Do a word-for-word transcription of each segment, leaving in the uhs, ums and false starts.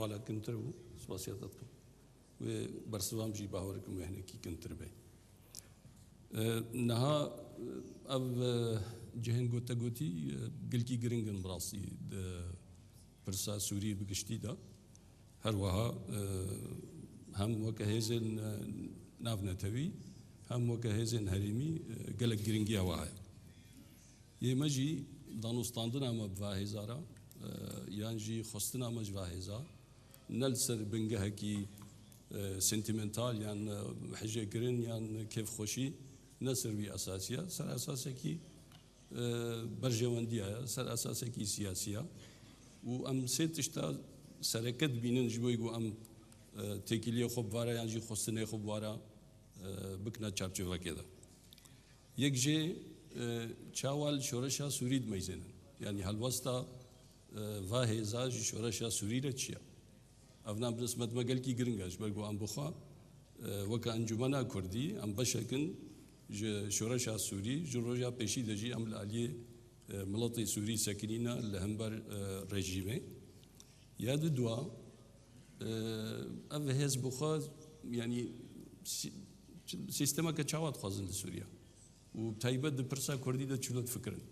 Hala kintir bû, spasiya te dikim. Wê bersiva min jî bawer dikim wê hinekî kintir be. E, niha, e, ev, e, cihên ku te gotî, e, gelkî giring in bi rastî di pirsa Sûrî bi giştî de. Her wiha, e, hem weke hêzên, e, navnetewî, hem weke hêzên herêmî, e, gelek giringiya we heye. Yê me jî danûstandina me bi va hêza re, e, yan jî xwestina me ji va hêza, ne li ser bingehekî, e, sentimental yan, e, hijêkirin yan kêfxweşî, ne ser wî esasî ye, ser esasekî, e, berjewendiya ye, ser esasekî siyasî ye. Û em sê tişta sereke dibînin ji bo ku em, e, têkiliyê xwe bi va re yan jî xwestinê xwe bi va re, e, bikine çarçovekê de. Yek jê, e, çawa li şoreşa Sûrî dimeyzênin? Yanî helwesta, e, va hêza ji şoreşa Sûrî re çi ye? Ev nan bi nisbet me gelkî giring e, ji ber ku em bi xwe, e, weke Encûmena Kurdî, em beşek in ji şoreşa Sûrî, ji roja pêşî de jî em li aliyê, e, miletê Sûrî sekinîne li hember, e, rejîmê. Ya di dua, e, ev hêz bi xwe, yanî sî-, sîstemeke çawa dixwazin li Sûriye? Û taybet di pirsa Kurdî de çilo difikirin?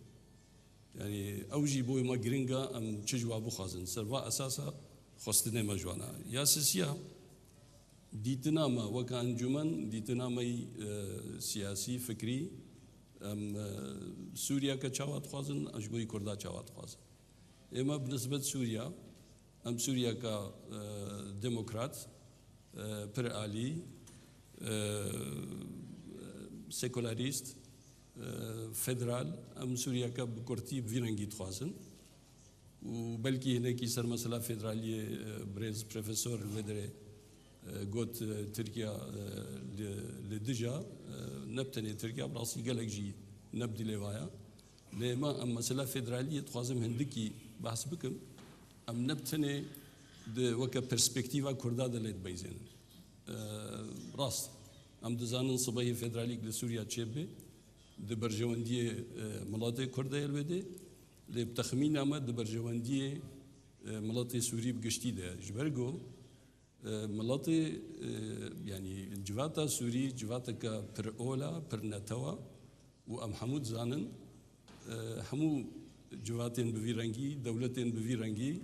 Yanî ew jî bo me giring e, em çi ji wa bixwazin? Ser va esasa xwestinê me ji wan e. Ya sisiya, dîtina me weke encûmen, dîtina me yî, e, siyasî, fikrî, em, e, Sûriyeke çawa dixwazin, em ji bo yî Kurda çawa dixwazin? Ê me bi nisbet Sûriya, em Sûriyeke, e, demokrat, e, pir alî, e, sekularîst, e, federal, em Sûriyeke bi kurtî bi vî rengî dixwazin. Û belkî hinekî ser mesela federaliyê, e, birêz profesor li vê derê, e, got, e, Tirkiya, e, li, li dija, e, ne bi tenê Tirkiya, bi rastî gelek jî ne bi dilê va ye. Lê me em mesela federaliyê dixwazim hindikî behs bikim. Em ne bi tenê di weke perspektîva Kurda de lê dibeyzênin. E, rast, em dizanin sibehê federalîk li Sûriya çêbibe, di berjewendiyê, e, miletê Kurd de ye li wê dê, lê bi texmîna me di berjewendiyê, e, miletê Sûrî bi giştî de ye. Ji ber ku, e, miletê, e, yanî civata Sûrî civateke pir ol e, pir netew e û em hemû dizanin, e, hemû civatên bi vî rengî, dewletên bi vî rengî,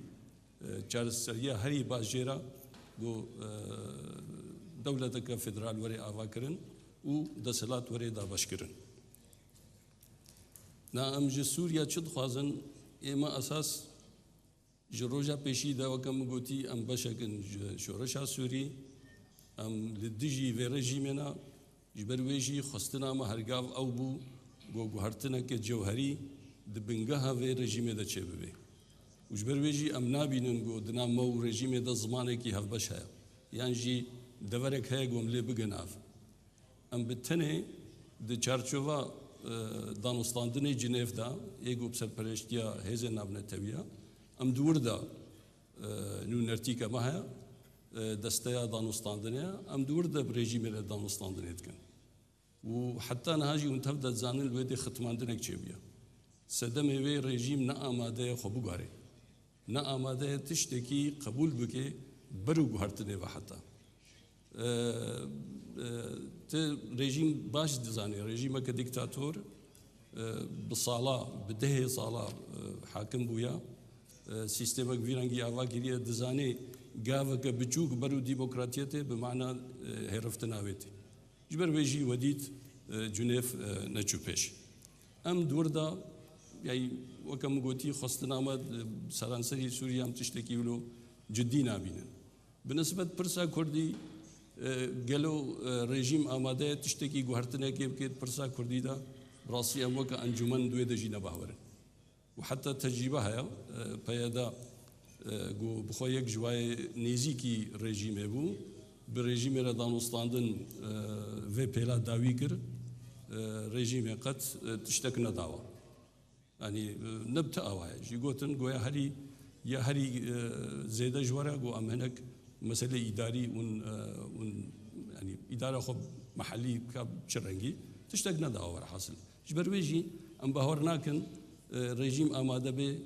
e, çareseriya herî baş jê re ku, e, dewleteke federal were avakirin û desthilat were dabeşkirin. Na em ji Sûriya çi dixwazin? Ê me esas ji roja pêşî de, weke min gotî, em beşek in ji şoreşa Sûrî, em li dijî vê rejîmê ne, ji ber wê jî xwestina me hergav ew bû ku guhertineke cewherî di bingeha vê rejîmê de çêbibe. Û ji ber wê jî em nabînin ku di nav me û rejîmê de zimanekî hevbeş heye, yan jî deverek heye ku em lê bigin av. Em bi tenê di çarçova, e, danûstandinê Cinêv de, yê ku bi serpereştiya hêzên navnetewî ye, em di wir de, e, nûnertîke me heye, e, desteya danûstandinê ye, em di wir de bi rejîmê re danûstandinê dikin. Û heta niha jî hûn tev de dizanin li wê dê xitmandinek çêbûye. Sedemê wê rejîm ne amade ye xwe biguhere. Ne amade ye tiştekî qebûl bike ber û guhertinê ve heta. E, e, ti rejîm baş dizanî, rejîmeke dîktator, e, bi sala, bi dehê sala, e, hakim bûye. E, sîstemek vî rengî ava kiriye, dizanê gaveke biçûk ber û demokratiyetê bi mana, e, hêriftina wê tê. Ji ber wê jî we dît, e, Cunêv, e, neçû pêş. Em di wir de, yayî weke min gotî, xwestina me, e, seranserî Sûriye em tiştekî wilo cidî nabînin. Bi nisbet pirsa Kurdî, e, gelo, e, rejîm amade ye tiştekî guhertinekê bike di pirsa Kurdî de? Bi rastî em weke encûmen di wê de jî ne bawer in. Û heta tecrîbe heye, e, P Y D, e, ku bi xwe yek ji wayê nêzîkî rejîmê bû, bi rejîmê re danûstandin, e, vê pêla dawî kir, e, rejîmê qet, e, tiştek nedawa. Yanî, e, ne bi ti awa ye. Jî gotin, goya herî, ya herî, e, zêde ji we re, got, em hinek meselê îdarî ûn, e, ûn, yanî îdara xwe mehellî bika çi rengî, tiştek nedawa we re hasil. Ji ber wê jî em bawer nakin, e, rejîm amade be, e,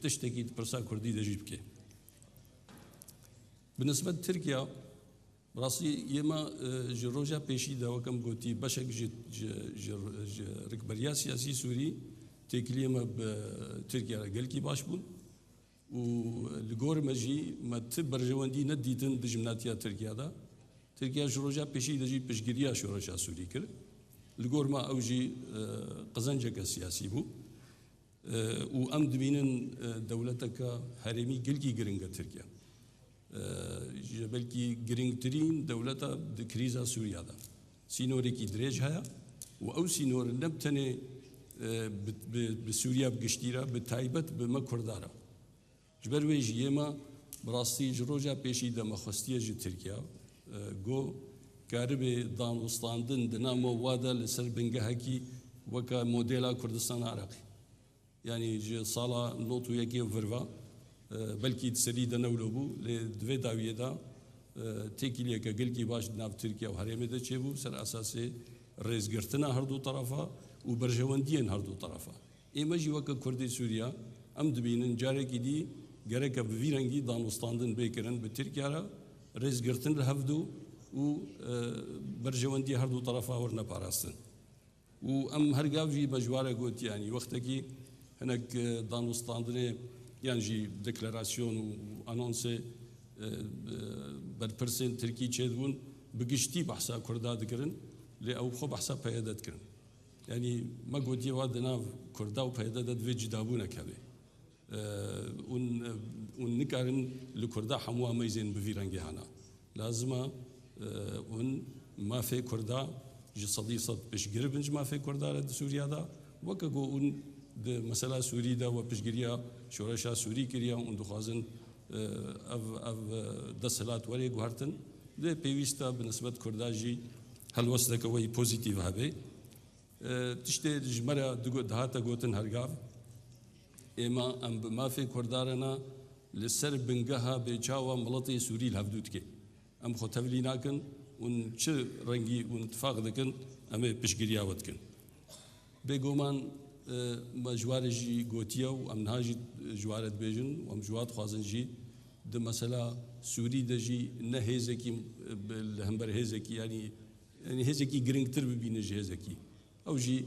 tiştekî di pirsa Kurdî de jî bike. Bi nisbet Tirkiye, bi rastî yê me, e, ji roja pêşî de, weke min gotî, beşek ji, ji, ji, ji rikberiya siyasî Sûrî têkiliyê me bi Tirkiye re gelkî baş bûn û li gor me jî me ti berjewendî nedîtin dijminatiya Tirkiye de. Tirkiye ji roja pêşî de jî piştgiriya şoreşa Sûrî kir. Li gor me ew jî, e, qizenceke siyasî bû. E, û em dibînin, e, dewleteke herêmî gelkî giring e Tirkiye. E, ji belkî giringtirîn dewleta di krîza Sûriya de. Sînorekî dirêj heye û ew sînor ne bi tenê, e, bi, bi, bi Sûriya bi giştî re, bi taybet bi me Kurda re. Ji ber wê jî yê me bi rastî ji roja pêşî de me xwestiye ji Tirkiye, e, got, karibe danûstandin di nav me wa de li ser bingehekî weke modela Kurdistana Iraqê. Yanî ji sala nod û yekê vir ve, e, belkî di serî de ne wilo bû, lê di vê dawiyê de, e, têkiliyeke gelkî baş di nav Tirkiye û herêmê de çêbû, ser esasê rêzgirtina her du terefa û berjewendiyên her du terefa. Ê me jî weke Kurdê Sûriya, em dibînin carekî dî gereke bi vî rengî danûstandin bê kirin bi Tirkiye re, rêzgirtin li hevdu û, e, berjewendiyê her du terefa werine parastin. Û em her gav jî me ji wa re got, yanî wextekî hinek, e, danûstandinê yan jî deklarasyon û anonsê, e, e, berpirsên Tirkî çêdibûn, bi giştî behsa Kurda dikirin, lê ew xwe behsa P Y D dikirin. Yanî me gotiye wa di nav Kurda û P Y D de divê cidabûnek hebe. E, hûn, hûn nikarin li Kurda hemû ameyzên bi vî rengê hana. Lazim e, e, hûn mafê Kurda ji sedî sed piştgir bin ji mafê Kurda re di Sûriya de. Weke ku hûn di mesela Sûrî de we piştgiriya şoreşa Sûrî kiriye, hûn dixwazin, e, ev, ev, e, desthilat were guhertin. Lê pêwîst e bi nisbet Kurda jî helwesteke weyî pozîtîf hebe. E, tiştê ji me re digo-, dihate gotin her gav, ê me em bi mafê Kurda re ne, li ser bingeha bêçawa miletê Sûrî li hevdû dike. Em xwe tevlî nakin, hûn çi rengî hûn tifaq dikin, em ê piştgiriya we dikin. Bêguman, e, me ji wa re jî gotiye û em niha jî ji wa re dibêjin û em ji wa dixwazin jî di mesela Sûrî de jî ne hêzekî, e, bi, li hember hêzekî, yanî, yanî hêzekî giringtir bibînin ji hêzekî. Ew jî,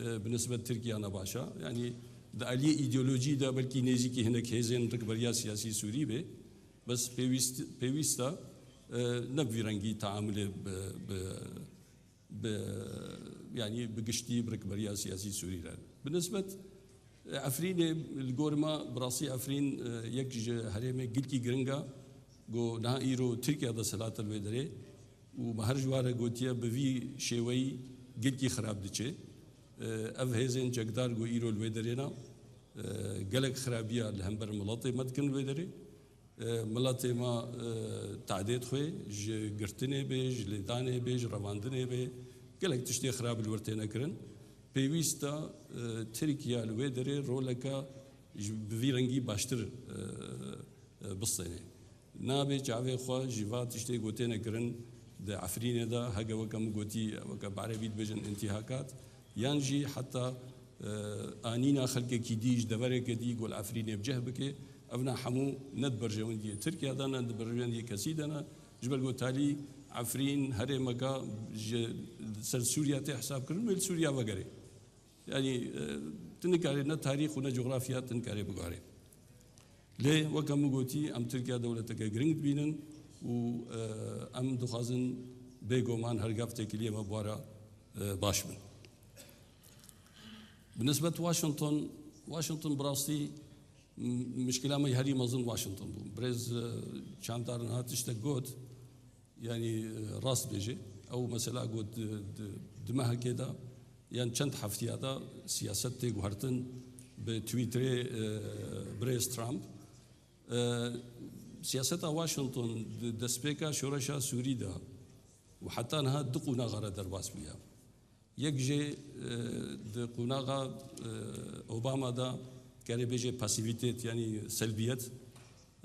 e, bi nisbet Tirkiye ne baş e. Yanî di aliyê îdeolojî de belkî nêzîkî hinek hêzên rikberiya siyasî Sûrî be. Bes pêwîst, pêwîst e, e, ne bi vî rengî teamulê bi, bi, bi, yanî bi giştî bi rikberiya siyasî Sûrî re. Bi nisbet, e, Efrînê, li gor me bi rastî Efrîn, e, yek ji herêmê gilkî giring e, ku niha îro Tirkiye desthilat e li wê derê û me her ji wa re gotiye bi vî şêweyî gilkî xirab diçe. E, ev hêzên çekdar ku îro li wê derê ne, e, gelek xirabiya li hember miletê me dikin li wê derê. E, miletê me, e, tadê dixwe, ji girtinê bê, ji lêdanê bê, ji revandinê bê, gelek tiştê xirab li wir têne kirin. Pêwîst e, e, Tirkiye li wê derê roleke ji, bi vî rengî baştir, e, e, bistêne. Nabe çavê xwe ji va tiştê ku têne kirin di Efrînê de, hege weke min gotî, weke bi erebî dibêjin întihakat, yan jî heta, e, anîna xelkekî dî ji deverekê dî ku li Efrînê bi cih bike, evna hemû ne di berjewendiyê Tirkiye de ne di berjewendiyê kesî de ne, ji ber ku talî Efrîn herêmeke ji ser Sûriye tê hesabkirin, wê li Sûriye vegerê. Yanî, e, tu nikarê ne tarîx û ne cografya tu nikarê biguherê. Lê weke min gotî, em Tirkiye dewleteke giring dibînin û, e, em dixwazin bêguman her gav têkiliyê me bi we re, e, baş bin. Bi nisbet Washington, Washington bi rastî, m-, mişkila me herî mezin Washington bû. Birêz, e, Çandar niha tiştek got, yanî, e, rast bêje. Ew mesela got di, di, di mehekê de, yan çend heftiya de siyaset tê guhertin bi Twitterê, e, birêz Trump. E, siyaseta Washington di destpêka şoreşa Sûrî de û heta niha du qonaxa re derbas bûye. Yek jê, e, di qonaxa, e, Obama de kerê bêjê pasivîtet, yanî selbiyet,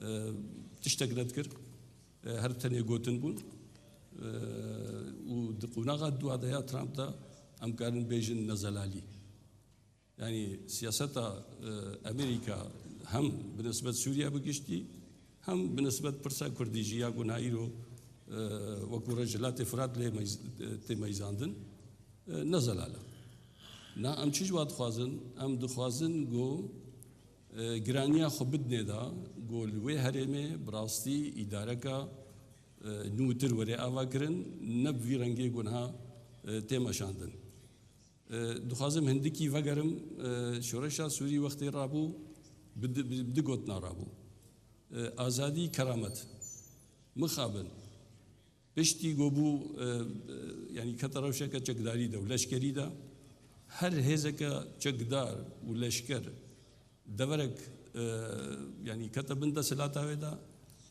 e, tiştek nedikir. E, her tenê gotin bûn. E, û di qonaxa dua de ya Trump de em karin bêjin nezelalî. Yanî siyaseta, e, Amerîka hem bi nisbet Sûriye bi giştî, Hem bi nisbet pirsa kurdî jî ya ku niha îro, e, wekû Rojhilatê Firat lê meyz-, e, tê meyzandin, e, ne zelal e. Na em çi ji wa dixwazin? Em dixwazin ku, e, giraniya xwe bidinê de ku li wê herêmê bi rastî îdareka, e, nûtir were avakirin, ne bi vî rengê ku niha, e, tê meşandin. E, dixwazim hindikî vegerim, e, şoreşa Sûrî wextê rabû, bi di, bi di gotina rabû. E, azadî, keramet. Mixabin. Piştî ku bû, e, e, yanî kete rewşeke çekdarî de û leşkerî de, her hêzeke çekdar û leşker deverek, e, yanî kete bin desthilata wê de,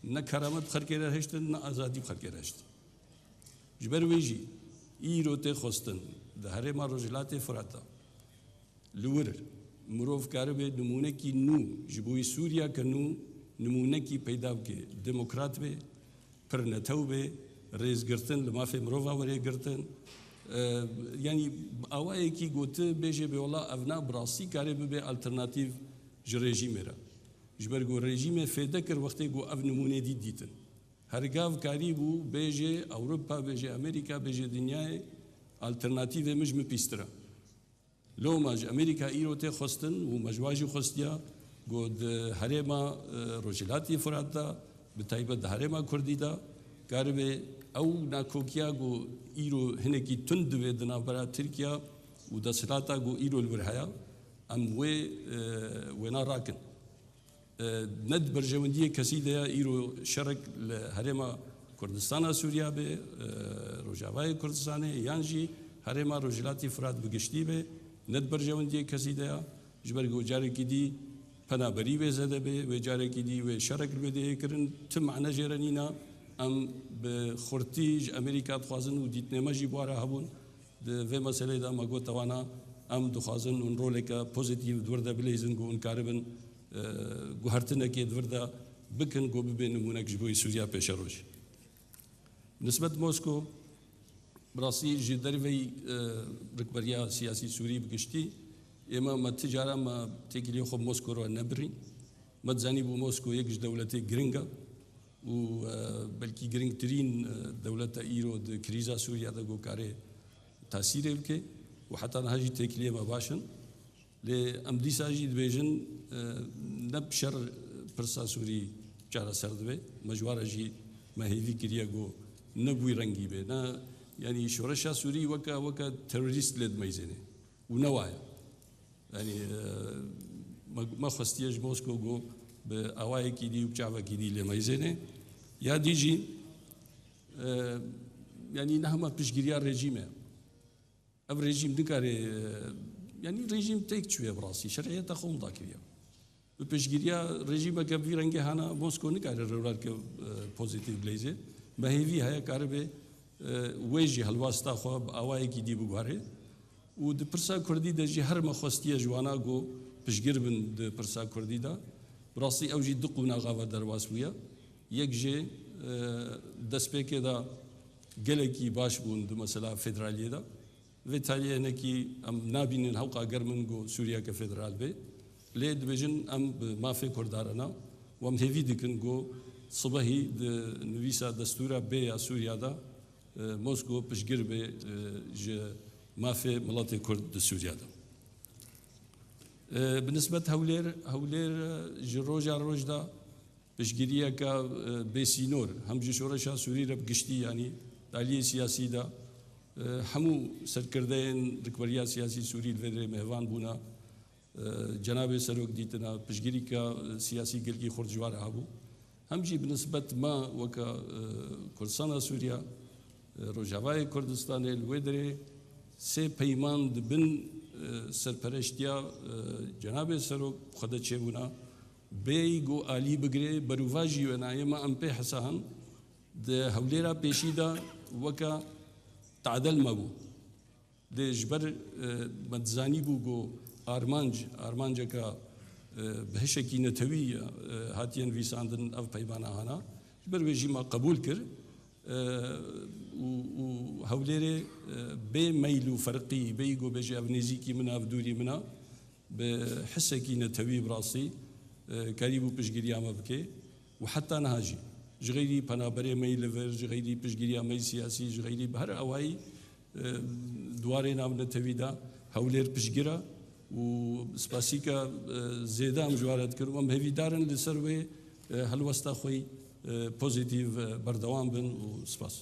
ne keramet bi xelkê re hiştin, ne azadî bi xelkê re hiştin. Ji ber wê jî îro tê xwestin di herêma Rojhilatê Firat de li wir mirov karibe nimûnekî nû ji bo wî Sûriyeke nû nimûnekî peyda bike, demokrat be, pirnetew be, rêzgirtin li mafê mirova were girtin. E, yanî bi awayekî gotin bêje bê wela evna bi rastî kare bibe alternatîf ji rejîmê re. Ji ber ku rejîmê fêde kir wextê ku ev nimûnê dît dîtin. Her gav karîbû bêje Ewropa, bêje Amerîka, bêje dinyayê alternatîvê min ji min pîstir e. Loma ji Amerîka îro tê xwestin û me ji wa jî xwestiya ku di herêma, e, Rojhilatê Firat de, bi taybet di herêma Kurdî de, karibe ew nakokiya ku îro hinekî tund dibe di navbera Tirkiye û desthilata ku îro li wir heye, em wê, e, wêna rakin. E, ne di berjewendiyê kesî de ya îro şerek li herêma Kurdistana Sûriya be, e, Rojavayê Kurdistanê yan jî herêma Rojhilatî Firat bi giştî be, ne di berjewendiyê kesî de ya. Ji ber ku carekî dî penaberî wê zêde be, wê carekî dî wê şerek li wê dihê kirin, ti mane jê re nîna. Em bi xurtî ji Amerîka dixwazin û dîtinê me jî bi wa re hebûn. Di vê meseleyê de me got, tewana em dixwazin hûn roleke pozîtîf di wir de bileyzin, ku hûn karibin, e, guhertinekê di vir de bikin, ku bibe nimûnek ji bo Sûriya pêşerojê. Nisbet Mosko, bi rastî ji derveyî, e, rikberiya siyasî Sûrî bi giştî, ême me ti cara me têkiliyê xwe bi Mosko re nebirîn. Me dizanîbû Mosko yek ji dewletê giring e û, e, belkî giringtirîn, e, dewlet e îro di krîza Sûriya de ku kare tasîrê bike û heta niha jî têkiliyê me baş in. Lê em dîsa jî dibêjin, e, ne bi şer pirsa Sûrî çareser dibe. Me ji wa re jî me hêvî kiriye ku ne bi wî rengî be. Ne, yanî şoreşa Sûrî weke, weke terorîst lê dimeyzêne. Û ne wa ye. Yanî, e, me, me xwestiye ji Mosko ku bi awayekî dî û bi çavekî dî lê meyzêne. Ya dî jî, e, yanî ne hema piştgiriya rejîm e. Ev rejîm nikare, e, yanî rejîm têk çûye bi rastî. Şeriyeta xwe winda kiriye. Bi piştgiriya rejîmeke vî rengê hana Mosko nikare rewrarke, e, pozîtîf bileyzê. Me hêvî heye karibe, e, wê jî helwasta xwe bi awayekî dî biguhere. Û di pirsa kurdî de jî her me xwestiye ji wana ku piştgir bin di pirsa kurdî de. Bi rastî ew jî du qonaxa ve derbas bûye. Yek jê, e, destpêkê de gelekî baş bûn di mesela federaliyê de. Vê taliyê hinekî em nabînin hewqa germ in ku Sûriyeke federal bê. Lê dibêjin em bi mafê Kurda re ne û em hêvî dikin ku sibehî di nivîsa destûra bê ya Sûriya de, e, Mosko piştgir bê, e, ji mafê miletê Kurd di Sûriya de. E, bi nisbet Hewlêr, Hewlêr, e, ji roja roj de piştgiriyeke, e, bêsînor, hem ji şoreşa Sûrî re bi giştî, yanî aliyê siyasî de, e, hemû serkirdeyên rikberiya siyasî Sûrî li vê derê mêvan bûne, e, cenabê serok dîtina, piştgirîka, e, siyasî gelkî xurt ji wa re hebû. Hem jî bi nisbet me weke, e, Kurdistana Sûriya, e, Rojavayê Kurdistanê li wê derê sê peyman di bin, e, serpereştiya, e, cenabê serok xwe de çêbûna. Bêyî ku alî bigirê, berovajî wênayê me em pê hesa hin, di Hewlêra pêşî de weke tadel me bû. Lê ji ber, e, me dizanîbû ku armanc, armanceke, e, bi hişekî netewî, e, hatiye nivîsandin ev peymana hana. Ji ber wê jî me qebûl kir. E, û, û Hewlêrê, e, bê meyl û ferqî, bêyî ku bêje ev nêzîkî min e, ev dûrî min e, bi hisekî netewî bi rastî, e, karîbû piştgiriya me bike. û heta niha jî ji xeyrî penaberê me yî li vir, ji xeyrî piştgiriya me yî siyasî, ji xeyrî bi her awayî, e, di warê navnetewî de Hewlêr piştgir e û spasîka, e, zêde em ji we re dikin û em hêvîdar in li ser wê, e, helwesta xwe yî, e, pozîtîf, e, berdewam bin û spas.